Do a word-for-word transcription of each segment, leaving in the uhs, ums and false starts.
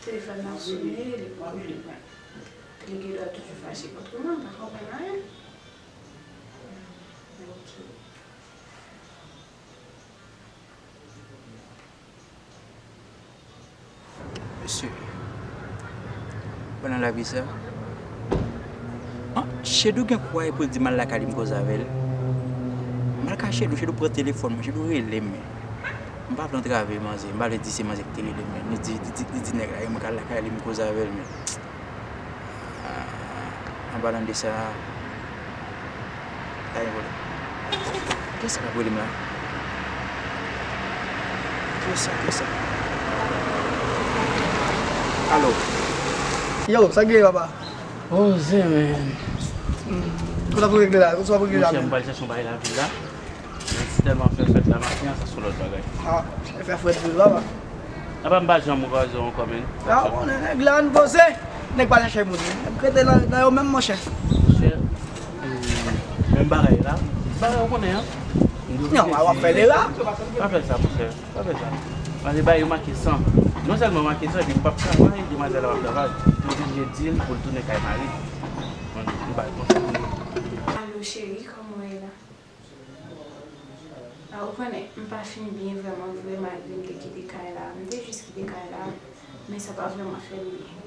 Telefòn nan ap sonnen, li poko reponn. Li gendwa toujou fache kont mwen, m pa konprann anyen. Ok. Mesye, pandan lavi sa, an, Chedou gen kouraj pou l di m al lakay li, m koze avè l. M al kay Chedou, Chedou pran telefòn mwen, Chedou rele m. M pa vle antrave manzè, m pa vle di se manzè ki te rele m, men li di, li di, li di nèg la, e mwen k al lakay li, m koze avè l, men. Ah, an palan de sa, pa gen pwoblèm. Kiyès sa k ap rele m la? Kiyès sa, kiyès sa? Alo? Yo, sa k gen, papa? Oh, zen, men. Hmm. Kote w ap regle la? Kote w ap regle la, monchè, men? M pral chèche yon bagay lavil la. Men si tèlman fè frèt la maten an, sa se yon lòt bagay. Ah, fè frèt vre, papa. Apa m pa janm kwaze w ankò, men. Ah, ou konnen nèg la, ann poze. Nèg pa chache moun. Nèg rete nan, nan yo menm, monchè. Monchè, eh, menm bagay la. Bagay ou konnen an. Non, w ap fè lera. Pa fè sa, monchè. Pa fè sa. Pase bagay yo make san. Non sèlman make san, epi m p ap travay, demwazèl la p ap travay. M oblije di l pou l tounen kay mari l. Bon, m ba l konsèy pou li. Alo, cheri, kòman w ye la? Ah, ou konnen, m pa fin byen vrèman vre, malgre m te kite kay la. M te jis kite kay la, men sa pa vrèman fè m byen.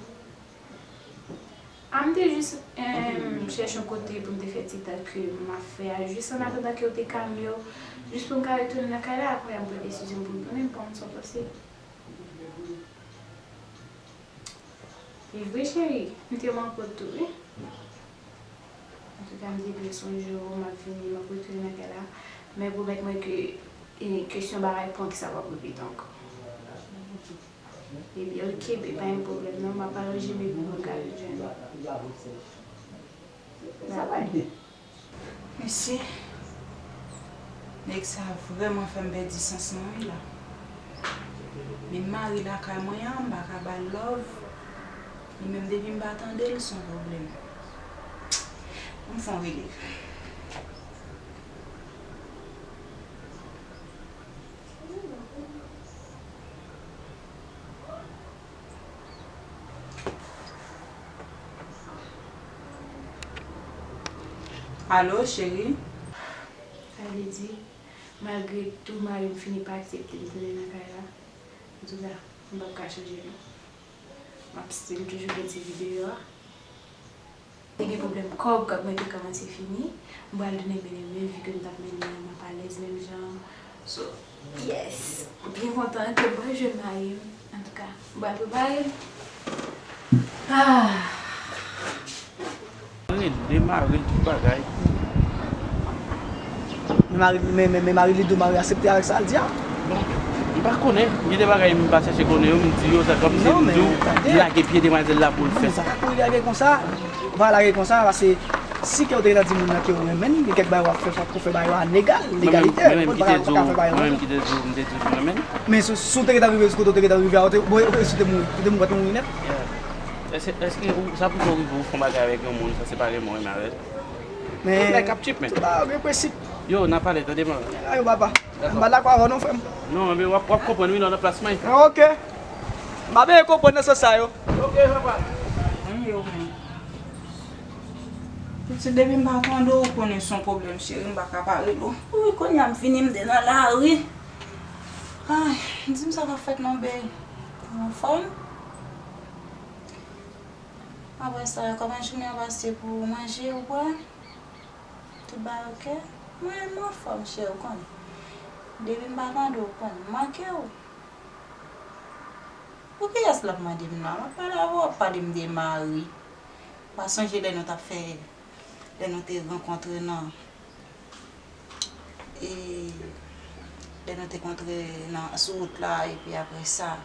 Ah, m te jis, em, chèche yon kote pou m te fè ti tan ke m ap fè a, jis an atandan ke yo te kalme yo, jis pou m ka retounen nan kay la, apre a m pran desizyon pou m tounen, m pa konn sa w panse. E vre, cheri, m te manke w tou, wi. Antouka, m te byen sonje w, m ap vini, m ap retounen nan kay la. Men pwomèt mwen ke, e, kesyon bagay prank sa p ap repete ankò. Ebyen, oke, bebe, pa gen pwoblèm non, m ap aranje men pou mwen ka vin jwenn ou. Babay. Mesye, nèg sa vrèman fè m pèdi sans mwen wi la. Men mari lakay mwen an, m pa ka ba l love. Li menm depi m pa tande l, s on pwoblèm. Ann fè yon rele. Alo, cheri? Sa vle di, malgre tou mari m fini pa aksepte m tounen nan kay la, antouka, m p ap ka chanje non. M ap still toujou gen ti vi deyò a. Te gen pwoblèm kòb k ap mete kòmanse fini. M pral tounen mennen men vi ke m t ap mennen an, m ap alèz menm jan. So, yes. M byen kontan ke m pral jwenn mari m. Antouka, m pral prepare m. Ah. Rele mari l tout bagay. Men mari, men, men, men mari Lido, mari aksepte avèk sa l di a. Bon, m pa konnen. Gen de bagay m pa chèche konnen yo, m di yo sa kòmsi m di w, m lage pye demwazèl la pou l fè sa. Ou lage konsa, ou pa lage konsa, paske si ke w te gentan di moun nan ke w renmen l, gen kèk bagay w ap fè, fòk ou fè bagay yo an egal, legalite. Mwen menm ki te di w, mwen menm ki te di w, m te di w m renmen l. Men si, si w te gentan rive sou kote w te gentan rive a, ou te, bon, si w te mouri, ou te mouri, ou pa t mouri nèt. Yeah. Èske, èske ou, sa pou fè w rive ou fè yon bagay avèk yon moun, sa se pa renmen w renmen avè l? Men, tout bagay k ap tchip, men. Tout bagay yo gen prensip. Yo, n a pale, tande, man. Ayo, papa. Dakò. M pa dakò avè w non, frè m. Non, men w ap, w ap konprann, wi, lè w nan plas mwen. Ah, ok. M pa byen konprann nan sans sa yo. Ok, papa. Mwen yo, men. Pitit, depi m pa tande w, ou konnen s on pwoblèm, cheri, m pa ka pa rele w. Wi, kounye a m vini, m te nan lari. Ay, di m sa k ap fèt non, bey. Ou anfòm? Apre sa, kòman jounen an pase pou ou manje, ou bwè? Tout bagay ok? Mwen, m anfòm, cheri, ou konnen. Depi m pa tande w, ou konnen, m manke w. Pou kiyès l ap mande m la? M ap pale avè w, w ap pale m de mari. Ou pa sonje lè nou t ap fè, lè nou te rankontre nan, e, lè nou te kontre nan, sou wout la, epi apre sa,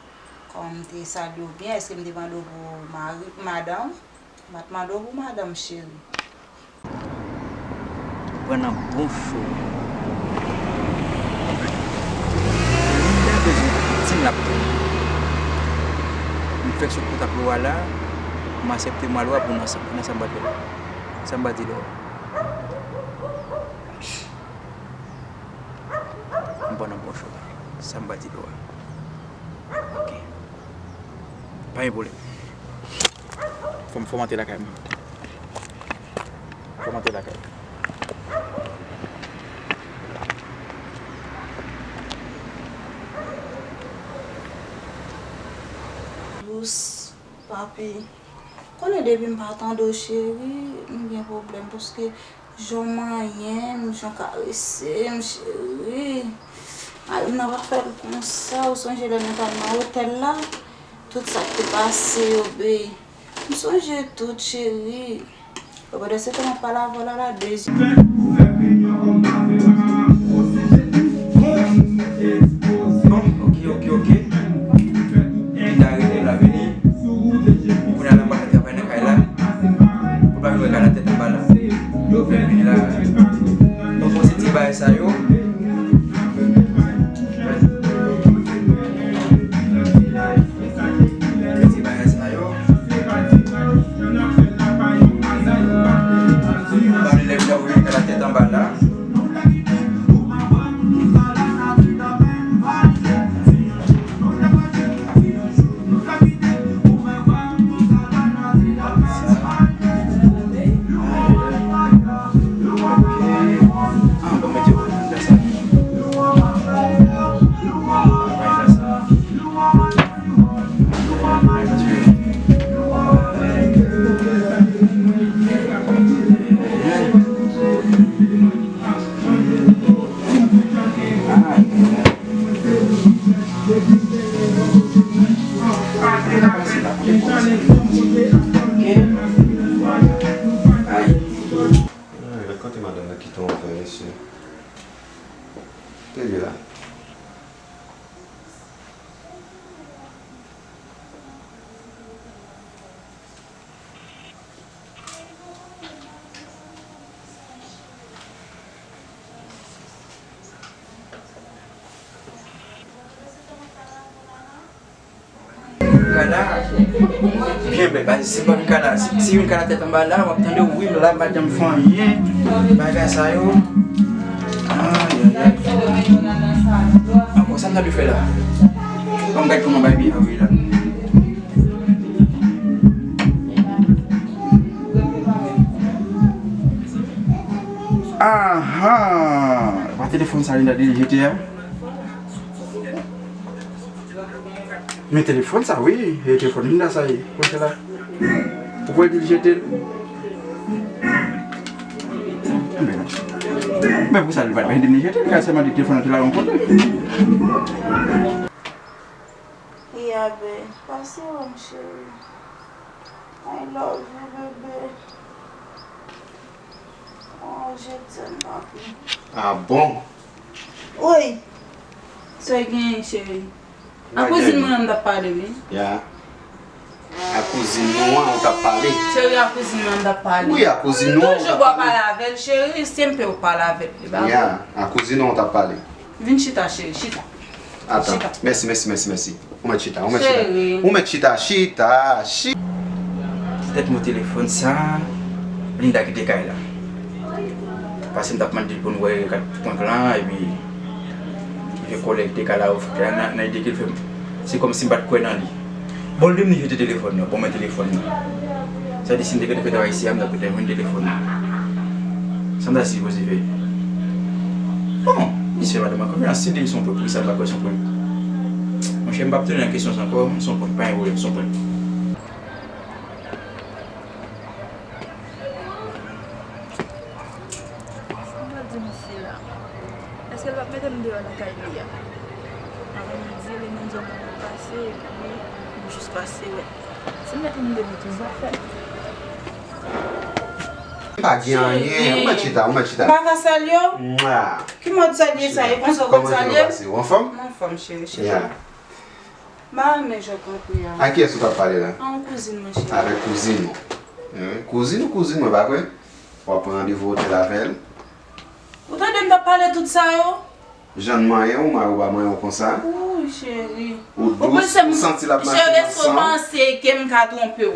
kòman m te salye w byen? Èske m te mande w pou mari, madanm? M pa t mande w pou madanm, cheri. Pran nan bon cho. Linda bezwen di m l ap tounen. M fè sou kontak lwa la, m aksepte mwa lwa pou nan sa, nan sa m pa t fè la. Sa m pa di lwa. M pran nan bon cho la. Sa m pa di lwa. Ok. Pa gen pwoblèm. Fò m, fò m antre lakay mwen. Fò m antre lakay mwen. Dous, papi. Konnen depi m pa tande w, cheri, m gen pwoblèm, paske jan w manyen m, jan w karese m, cheri. Mari m nan pa fè l konsa. Ou sonje lè nou t al nan otèl la? Tout sa k te pase yo, babe. M sonje tout, cheri. Bon, pandan se tan m ap pale avè w la, la, de zye. Bon, ok, ok, ok. Linda rele la vini. Kounye a la, m pral travay nan kay la. Pou pa vin wè kay la tèt anba la. Vini la. Donk, bon, se ti bagay sa yo. Ti bagay sa yo. Ban m lèv la, ou mete la tèt anba la. Ah, bon, mete yo nan sa. Ah, gad kote madanm nan kite yon vè, mesye. Te ye la. Kay la byen bèl, paske si m pa vin kay la, si, si vin kay la tèt anba la, w ap tande wi, m la, m pa janm fè anyen. Bagay sa yo. Ay, ay, ay. Ankò, sa m ta dwe fè la? Ban m gade kòman bagay byen anvoye la. Aha! Pa telefòn sa Linda te jete a? Men telefòn sa, wi. E telefòn Linda sa ye. Kote la? Ou kwè di l jete l? Men, men pou sa li pa t mande m li jete l, kay sèlman di telefòn nan te la yon kote. Iya, bebe. Pase wè m, cheri. I love you, bebe. Oh, je t'aime, papi. Ah bon? Wi. Sa w genyen, cheri? A kouzin mwen an m t ap pale, wi. Ya. A kouzin nou an ou t ap pale? Cheri, a kouzin mwen an m t ap pale. Wi, a kouzin nou an ou t ap pale. Toujou w ap pale avè l, cheri, se m pe w pale avè l, li pa vre? Ya, a kouzin nou an ou t ap pale. Vin chita, cheri, chita. Atan, mèsi, mèsi, mèsi, mèsi. Ou mèt chita, ou mèt chita. Cheri. Ou mèt chita, chita, chi-. Petèt mwen telefòn sa, Linda kite kay la. Paske m t ap mande l pou n wè kat prank lan, epi li fè kòlè kite kay la, nan, nan ide ke l fè m. Se kòmsi m pa t kwè nan li. Bon, li menm li jete telefòn nan, bon, men telefòn nan. Sa di si m te gentan fè travay isi a, m t ap gentan jwenn telefòn nan. Sa m ta sipoze fè? Bon, misye madanm an konfyans, si li di m se yon prank, poukisa m pa kwè se yon prank? Monchè, m p ap tounen nan kesyon sa ankò, se yon prank, pa gen pwoblèm, se yon prank. Sa m pral di misye la? Èske l p ap mete m deyò nan kay li a? Avan m di li, m di w mwen pase, epi m jis pase wè. Si m mete m deyò, tout zafè. Pa gen anyen. Ou mèt chita, ou mèt chita. M pa ka salye w? Mwa. Ki mòd salye sa ye? Konsa w konn salye m? Kòman nou pase? Ou anfòm? M anfòm, cheri, chita. Ya. M pa renmen jan w kanpe a. A kiyès ou t ap pale la? A yon kouzin mwen, cheri. Avèk kouzin ou? Wi. Kouzin ou kouzin mwen, pa vre? W ap pran randevou otèl avè l? Ou tande m t ap pale tout sa yo? Jan l manyen w, mari w pa manyen w konsa. Wouy, cheri. Ou dous, ou santi l ap mache nan san w. Cheri, èske w panse ke m ka twonpe w?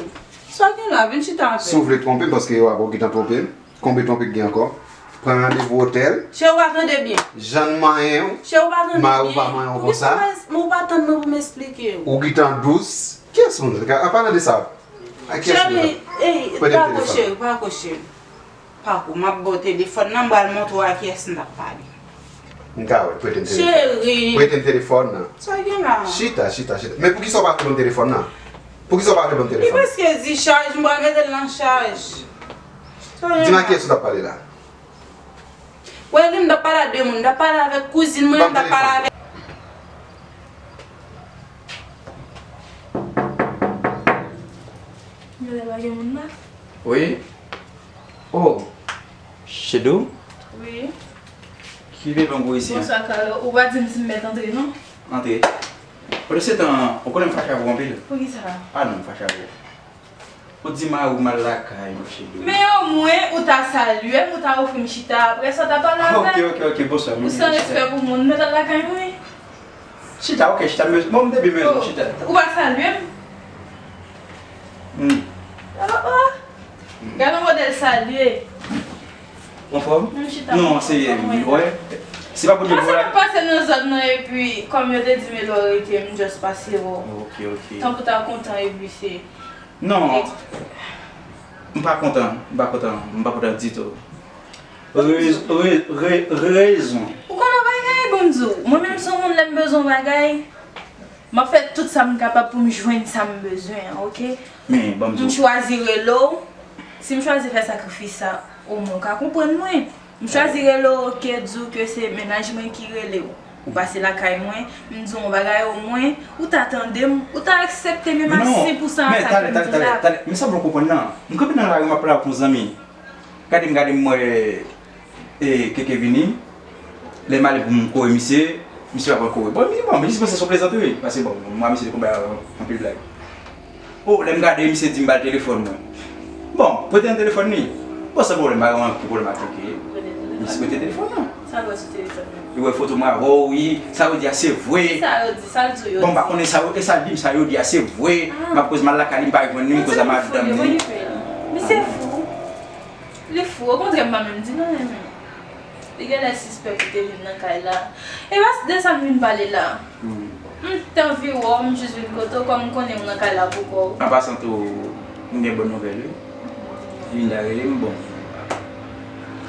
Sa gen la, vin chita avè m. Si w vle twonpe m, paske yo ap ou gentan twonpe m. Konbyen twonpe k gen ankò? Pran randevou otèl. Cheri, w pa tande byen. Jan l manyen w, mari w pa manyen w konsa. Cheri, w pa tande mwen pou m esplike w. Ou gentan dous. Kiyès moun sa? An palan de sa, a kiyès moun? Cheri, ey, pako cheri, pako cheri. Pako, m ap ba w telefòn nan, m pral montre w a kiyès m t ap pale. M ka wè, prete m telefòn. Cheri. Prete m telefòn nan. Sa gen la? Chita, chita, chita. Men poukisa w pa vle ban m telefòn nan? Poukisa w pa vle ban m telefòn? Li prèske di chaj, m pral mete l nan chaj. Sa gen la? Di m a kiyès ou t ap pale la? Wè, li m t ap pale a de moun, m t ap pale avèk kouzin mwen, m t ap pale avèk. Genlè pa gen moun la? Wi. Oh, Chedou? Wi. Ki vye bangou isi a? Bonswa, Carlo. Ou pa di m si m mèt antre, non? Antre. Pandan se tan, ou konnen m fache avè w anpil. Poukisa? Ah non, m fache avè w. Ou di mari w m al lakay, monchè Dou. Men omwen, ou ta salye m, ou ta ofri m chita, apre sa, w ta pale avè m. Ok, ok, ok, bonswa. Ou san respè pou moun, mèt al lakay mwen. Chita, ok, chita, m bezwen, bon, m te byen bezwen chita. Ou pa salye m? Hmm. Oh, oh. Gade yon modèl salye. Ou anfòm? Non, se, wè. Se pa premye fwa la. Paske m pase nan zòn nan epi, kòm yo te di m lè w rete, m just pase wè w. Ok, ok. Tankou w ta kontan epi se. Non. M pa kontan, m pa kontan, m pa kontan ditou. Rez-, re-, re-, rezon. Ou konn yon bagay, ban m di w. Mwen menm se yon moun lè m bezwen yon bagay, m ap fè tout sa m kapab pou m jwenn sa m bezwen an, ok? Men, ban m di w. M chwazi rele w. Si m chwazi fè sakrifis sa, omwen w ka konprann mwen. M chwazi rele w, ok, di w ke se mennaj mwen ki rele w. Ou pase lakay mwen, m di w yon bagay omwen, ou ta tande m, ou ta aksepte menm a sen pou san a sa ke m di la. Men sa m konprann nan. M kanpe nan lari, m ap pale ak yon zanmi. Gade m, gade m, m wè, e, Keke vini. Lè m ale pou m kore misye, misye pa pran kore. Bon, mi, bon, misye panse se yon plezantri, paske, bon, m wè misye te konn bay anpil blag. Oh, lè m gade, misye di m ba l telefòn mwen. Bon, prete m telefòn li. Bon, san pwoblèm, pa gen anyen ki pwoblèm ak li. Misye prete telefòn nan. Sa l wè sou telefòn nan? Li wè foto mwen avè w, wi. Sa yo di a se vre. Sa yo di, sa l di w yo di. Bon, m pa konnen sa yo, e sa l di m, sa yo di a se vre. M ap koz m al lakay li, m pa jwenn li, m koz a madanm li. Misye fou. Li fou, okontrè, m pa menm di l anyen menm. Li genlè sispèk ou te vin nan kay la. E pa de sa m vin pale la. M te anvi wè w, m jis vin kote w, kòm m konnen w nan kay la pou kò w. An pasan tou, m gen bon nouvèl, wi. Linda rele m, bon.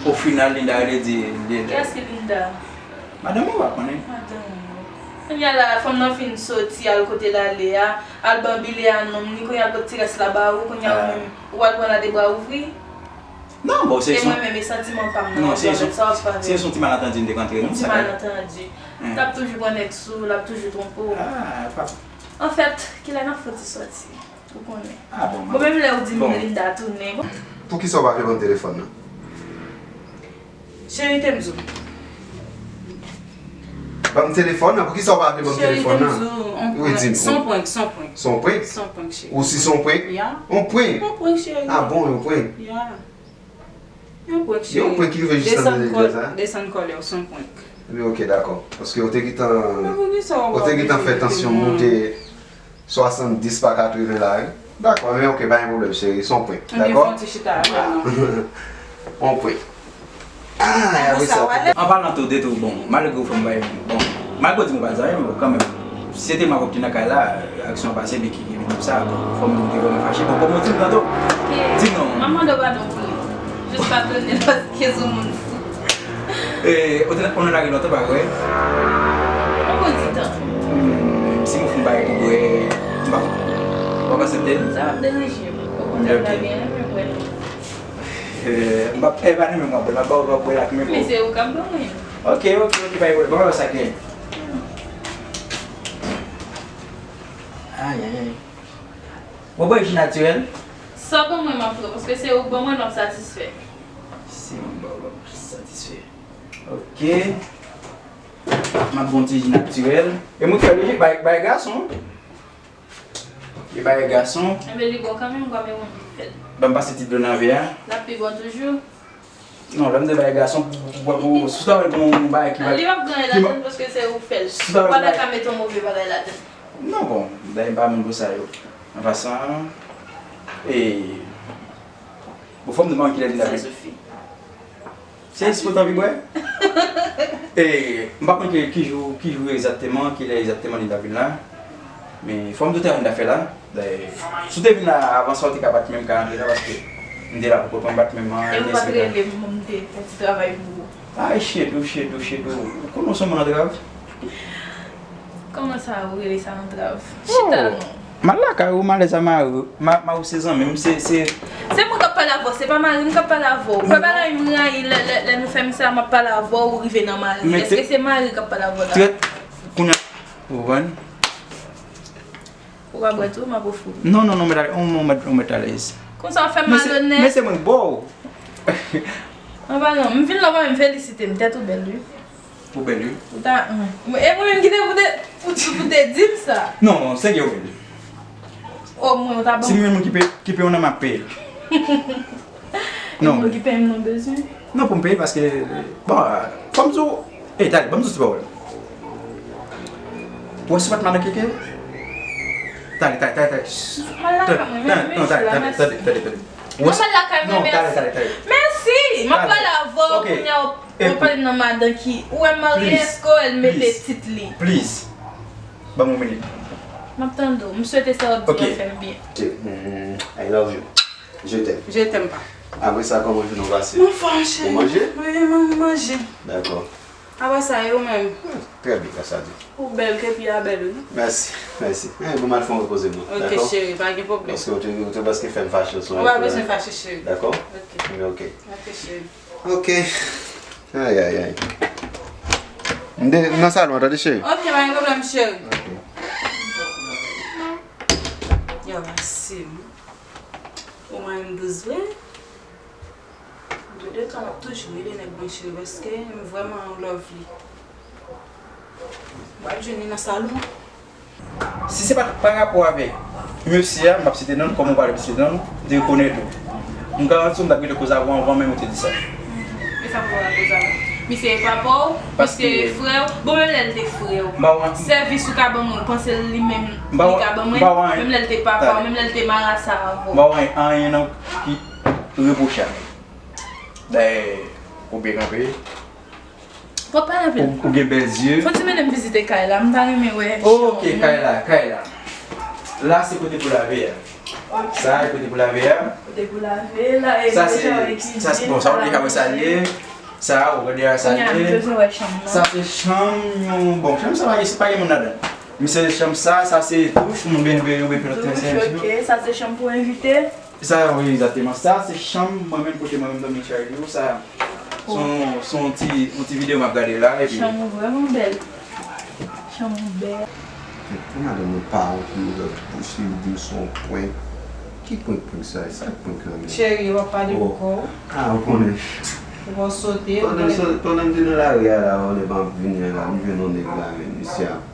O final, Linda rele di, di. Kiyès ki Linda? Madanm ou pa konnen. Madanm ou. Kounye a la, fanm nan fin soti, al kote l ale a, al banbile a nonm li, kounye a l pot ti rès la ba ou, kounye a ou menm, ou al pran l a de bra ouvri. Non, bon, se yon. E mwen menm, e santiman pa m nan, non, se yon, sa w ap pale. Se yon ti malantandi m te kontre, non, sa ka. Yon ti malantandi. L ap toujou pran nèg sou, l ap toujou twonpe w. Ah, pa. Anfèt, kilè n ap fouti sòti? Ou konnen. Ah, bon, bon, menm lè ou di m Linda tounen. Poukisa w pa vle ban m telefòn nan? Cheri, te m di w. Ban m telefòn nan, poukisa w pa vle ban m telefòn nan? Cheri, te m di w, on prank. Wi, di m. Se on prank, se on prank. Se on prank? Se on prank, cheri. Ou si se on prank? Ya. On prank? On prank, cheri. Ah bon, on prank? Ya. Yon prank, cheri. Yon prank ki rive jis nan dènye lè sa? Desann kòlè w, se yon prank. Ebyen, ok, dakò. Paske ou te gentan, ou te gentan fè tansyon moute swasanndiz pa katreven la, wi. Dakò, men ok, pa gen pwoblèm, cheri, se yon prank. Dakò? Ann fè yon ti chita avè m non. On prank. Ah, apre sa. An palan tou de tou, bon, malgre ou fè m bay, bon, malgre ou di m ou pa di anyen, men bon, kanmenm. Si se te mwen avè w ki te nan kay la, aksyon an pase, men ki, ki vin di sa, bon, fò m di m te vrèman fache. Bon, kòm ou di m tanto, di m non. M ap mande w padon pou li. Jis padone l paske se yon moun fou. E, ou te nan, ou nan lari lontan, pa vre? Yon bon ti tan. Hmm, si m ofri w yon bagay pou bwè, m pa konn. W ap aksepte l? Sa p ap deranje m. Okontrè, m ta byen renmen bwè l. E, m p ap, e, pa renmen m w ap bwè, m ap ba w, w ap bwè l ak men pou. Men se ou k ap ban mwen. Ok, ok, ok, pa gen pwoblèm. Ban mwen wè sa k gen. Ay, ay, ay. Bon, bwè ji natirèl. Sa ban mwen m ap pran, paske se ou k ban mwen l m ap satisfè. Se ou k ban mwen l m ap satisfè. Ok. M ap bon ti ji natirèl. E mwen fè li bay, bay gason. Li bay gason. Enben, li bon kanmenm, m kwè men mwen fè l. Ban m pase ti dlo nan vè a. L ap pi bon toujou. Non, lè m te bay gason pou, pou, pou, pou, si w ta wè l gon bagay ki va. Li p ap gen anyen ladann paske se ou k fè l. Ou pa ta ka mete yon move bagay ladann. Non, bon, dayè m pa moun pou sa yo. An pasan, e, bon, fò m di w pa konn kilè Linda vin. Sa sifi. Se jis pou w t anvi bwè? E, m pa konn ki, ki jou, ki jou egzakteman, kilè egzakteman Linda vin la. Men fò m di w travay m t ap fè la. Dayè, si w te vin la avan sa, w te ka bat menm ka antre la, paske m te la pou kòpè m bat menm an. E ou pa t rele m, m te fè ti travay pou ou. Ay, shit, ou shit, ou shit, ou. Ou konnen w se yon moun antrav? Kòman sa, ou rele sa antrav? Chita non. M al lakay ou, m alèz a mari w. Ma-, mari w se zanmi m, se, se Se mwen k ap pale avè w, se pa mari m k ap pale avè w. Ou kwè bagay m rayi lè, lè, lè nou fè m sa, m ap pale avè w, ou rive nan mari. Èske se mari k ap pale avè w la? Trèt, kounye a, ou konprann? Ou pa bwè tou, m ap ofri w. Non, non, non, mèt alèz. On, on, mèt, on mèt alèz. Konsa w fè m malonèt. Men se mwen k ba w. An pa non, m vin la w pa menm felisite m, tèt ou bèl wi. Ou bèl wi. Ou ta, e mwen menm ki te pou te, pou, pou te di m sa. Non, non, se gen ou bèl. O mwen ou ta ban m. Si mwen menm ki pe, ki pe yon nan m ap peye l. Non, moun ki peye m nan bezwen. Non, pou m peye l paske, bon, fò m di w, e, tande, ban m di w ti pawòl. Ou wè si w pa t madan keke? Tande, tande, tande, tande. Shh. Tande, tande, non, tande, tande, tande, tande, tande. Non, m al lakay mwen, mèsi. Mèsi! M ap pale avè w kounye a, w ap pale nan madan ki, ou wè m marye, èske w wè l mete tit li? Please. Ban m yon minit. M ap tande w. M swete sa w ap di a fè m byen. Ok. Mm, I love you. Je t'aime. Je t'aime pas. Apre sa, kòman jounen w pase? M anfòm, cheri. Ou manje? Wi, m manje. Dakò. Apa sa, e ou menm? Trè byen, gras a Dye. Ou bèl, kepi a bèl wi. Mèsi, mèsi. Eh, bon, m al fè yon repoze mwen, dakò? Ok, cheri, pa gen pwoblèm. Paske ou te, ou te prèske fè m fache sou... Ou pa bezwen fache, cheri. Dakò? Ok. Ok. Ok, cheri. Ok. Ay, ay, ay. M de-, m nan salon an, tande, cheri. Ok, pa gen pwoblèm, cheri. Ok. Yo, mèsi. Ou mwen m douz vre. Antouka, m ap toujou rele nèg mwen cheri, paske m vrèman love li. W ap jwenn li nan salon an. Si se pa t pa rapò avèk mesye a, m p ap site non l, kòm ou pale m site non l, m te rekonèt ou. M garanti w, m t ap rete koz avè w anvan menm ou te di sa. E sa pou wè koz avè m? Misye e papa w, misye e frè w. Bon, menm lè l te frè w, sèvis ou ka ban mwen, ou panse li menm li ka ban mwen? Menm lè l te papa w, menm lè l te marasa avè w. M pa wè anyen nan ki repwochab. Dayè, ou byen kanpe. Fò w pale anpil. Ou, ou gen bèl zye. Fò w ti mennen m vizite kay la, m ta renmen wè. Ok, kay la, kay la. La se kote pou lave a. Ok. Sa e kote pou lave a. Kote pou lave la, e sa se, sa se, bon, sa ou deja wè sa l ye. Sa ou gade a sa l ye. Kounye a m bezwen wè chanm nan. Sa se chanm yon, bon, chanm sa pa gen, pa gen moun ladan. Men se chanm sa, sa se douch, moun byen, byen, byen, byen, ok, sa se chanm pou envite. Sa, wi, egzakteman. Sa, se chanm mwen menm, kote mwen menm dòmi, Charlie, sa. Se yon, se yon ti, yon ti videyo m ap gade la, epi... Chanm ou vrèman bèl. Chanm ou bèl. Pou madanm ou pa wont li, lòt bouch li, li di m se yon prank. Ki prank, prank sa? Sa k prank lan menm? Cheri, w ap pale pou kò w. Ah, ou konnen. Ou pa sote, ou konnen. Pandan m te nan lari a la, yon nèg ap vini la, m jwenn yon nèg la, men misye ap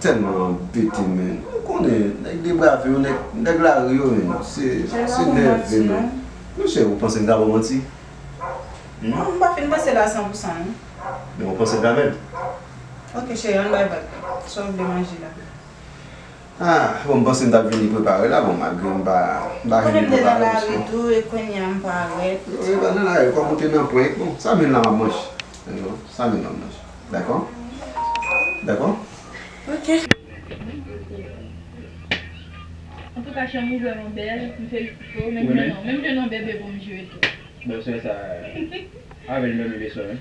tèlman anbete, men. Ou konnen, nèg debrave yo, nèg, nèg lari yo, men. Se, se nève, men. Monchè, ou panse m ka ba w manti? Hmm? Non, m pa fin panse la san pou san, non. Men ou panse m ka bèl? Ok, cheri, ann bay vag. Sa w vle manje la? Ah, bon, m panse m t ap vini prepare la, bon, malgre m pa, m pa vini prepare. Konnen m te nan lari tou, e kounye a m parèt. Wi, pa nan lari, kòm ou te nan prank, bon, sa menm la m ap manje. Sa menm la m ap manje. Dakò? Dakò? Ok. Antouka, chanm ou vrèman bèl, m felisite w, menm jan non, menm jan non bebe pou m jwe tou. Bonswè sa, avè l dòmi meswa, wi.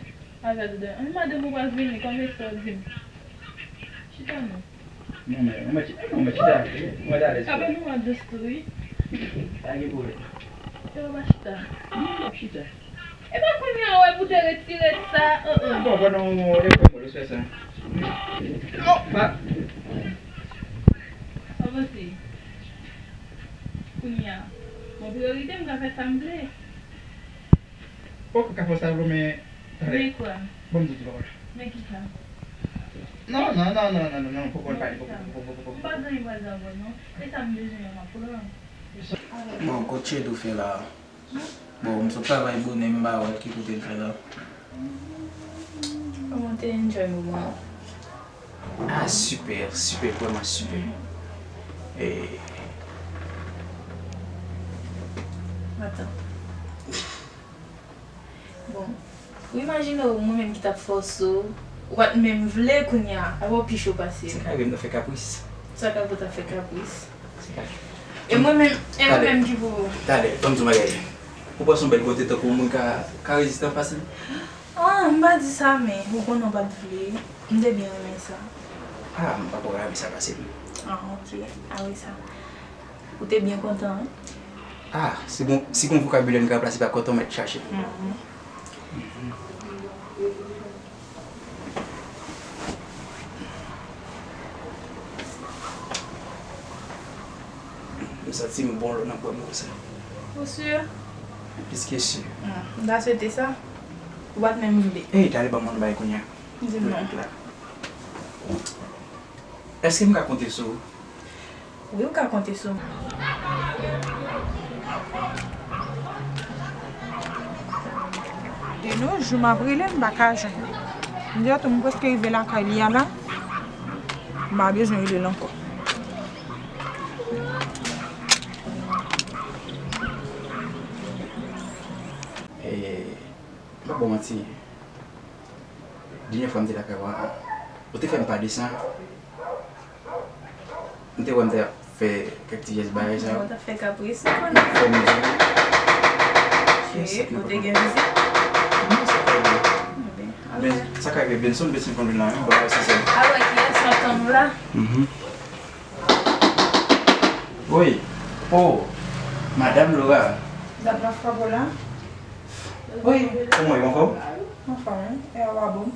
Avè l dòmi. Madanm ou pral vini, kòman sa w di m? Chita non. Manman, manman, chita, manman, chita. Manman, ta alèz. Ka ban nou an dous tou, wi. Pa gen pwoblèm. Yo, ba chita. Non, w ap chita. E pa kounye a, wè, pou te retire sa. An, an. Bon, bon, non, e fè mwen, respè sa. Oh, pa. Avanse. Kounye a. Bon, priyorite, m ka fè sa m vle. Ok, ka fè sa vre, men talè. Men kwa? Ban m di w ti pawòl. Men kisa? Non, non, non, poko pale, poko, poko, poko. M pa gen anyen pral di avè w, non. E sa m bezwen an, m ap pran. Bon, kot Chedou fè la? Bon, m sot travay bonè, m pa wè l, ki kote l fè la? Kòman w te enjoy moman an? Ah, sipè, sipè, vrèman sipè. E... Atann. Bon, ou imajine w, mwen menm ki t ap fòse w, ou pa t menm vle kounye a, apa w pi cho pase m? Se ka rive m ta fè kapris. Sa ka pou ta fè kapris. E mwen menm, e mwen menm ki pou. Talè, ban m di w bagay. Ou panse yon bèl kote tankou moun ka, ka reziste fasil? Ah, m pa di sa, men ou konnen w pa t vle. M te byen renmen sa. Ah, m pa ko renmen sa pase m. Ah, ok. Ah wi sa. Ou te byen kontan, wi. Ah, si gon, si gon vokabilè m ka plase pa kontan mèt chache. Mhm. M santi m bon lè w nan bwè m konsa. Ou si? Plis ke si. Hmm, m ta swete sa. Ou pa t menm vle. Ey, talè ban m yon bagay kounye a. Di m non. Èske m ka konte sou ou? Wi, ou ka konte sou mwen. De nos jours, m ap rele l, m pa ka jwenn li. M di w tou, m prèske rive lakay li a la. M pa bezwen rele l ankò. E, m p ap ba w manti. Dènyè fwa m te lakay ou a, ou te fè m pale san. M te wè m te ap fè kèk ti jès bagay sa yo. Ou t ap fè kapris, ou konnen. Fò m di. Cheri, ou te gen vizit? Non, sa ka rive. Ebyen, men, sa ka rive, Benson, Benson konn vin la menm, bon, se sèl. Alò, kiyès k ap tann ou la? Mhm. Wi. Oh, Madam Laura. Dat m ap frape w la. Wi, kòman w ye, anfòm? Anfòm, wi. E a w, a bon?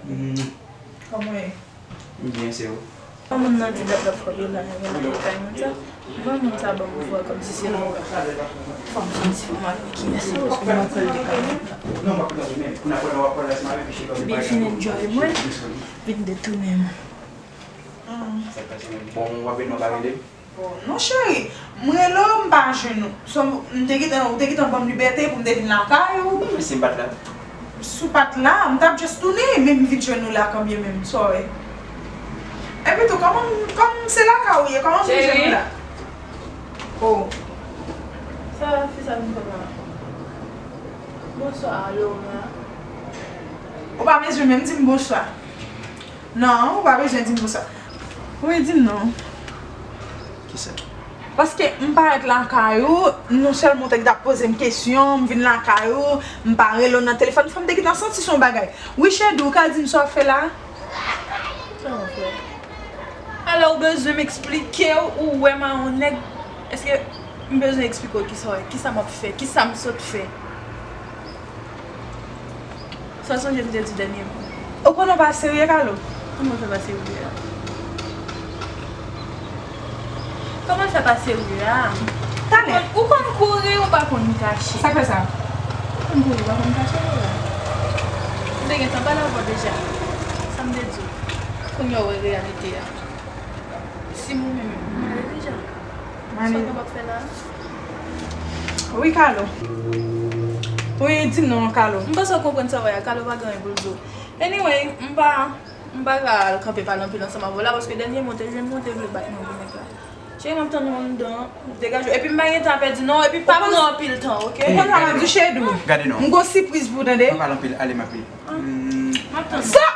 Hmm. Kòman w ye? M byen, se ou? Kòman moun nan di dat l ap frape la, yon lòt kay moun sa? Ban moun sa ban m vwa kòmsi se Laura. Fò m santi pou m al wè kiyès se, paske m ap pral de kay moun la. Byen fin enjoy mwen, vin detounen mwen. Bon, w ap vin, nou pa rele? Non, cheri, m rele w, m pa jwenn ou. So, m te gentan, ou te gentan ban m libète pou m te vin lakay ou. Men si m pa t la? Si w pa t la, m t ap just tounen, men m vin jwenn ou la kanmenm, sorry. Epi tou, kòman, kòman se lakay ou ye? Kòman m vin jwenn ou la? Oh. Sa fi sa vin fè la? Bonswa, Laura. Ou pa bezwen menm di m bonswa. Non, ou pa bezwen di m konsa. Wi, di m non. Kisa? Paske m parèt lakay ou, non sèlman ou te gentan ap poze m kesyon, m vin lakay ou, m pa rele w nan telefòn, fò m te gentan santi se yon bagay. Wi, Chedou, ou ka di m sa w ap fè la? Sa w ap fè? Alò, ou bezwen m eksplike w, ou wè m a yon nèg, èske m bezwen eksplike w kisa w, kisa m ap fè, kisa m sot fè? Sa w sonje m te di dènyèman? Ou konnen w pa serye, Kalo. Kòman w fè pa serye a? Kòman w fè pa serye a? Talè. Ou konn, ou konn kouri, ou pa konn kache. Sa k fè sa? Ou konn kouri, ou pa konn kache, Laura. M te gentan pale avè w deja. Sa m te di w. Kounye a w wè reyalite a. Si m renmen, m ale deja. M ale. Sa w t ap fè la? Wi, Kalo. Wi, di m non, Kalo. M panse w konprann sa w wè a. Kalo pa gen anyen pou l di w. Anyway, m pa, m pa ka al kanpe pale anpil ansanm avè w la, paske dènyèman w te jwenn mwen, w te vle bat mwen pou nèg la. Cheri, m ap tann ou anndan, degaje w. Epi m pa gen tan a pèdi non, epi pa pran anpil tan, oke? Ou konn sa m ap di, Chedou? Gade non. M gon sipriz pou ou, tande? Pa pale anpil, ale m ap vini. Ah, m ap tann. Sa!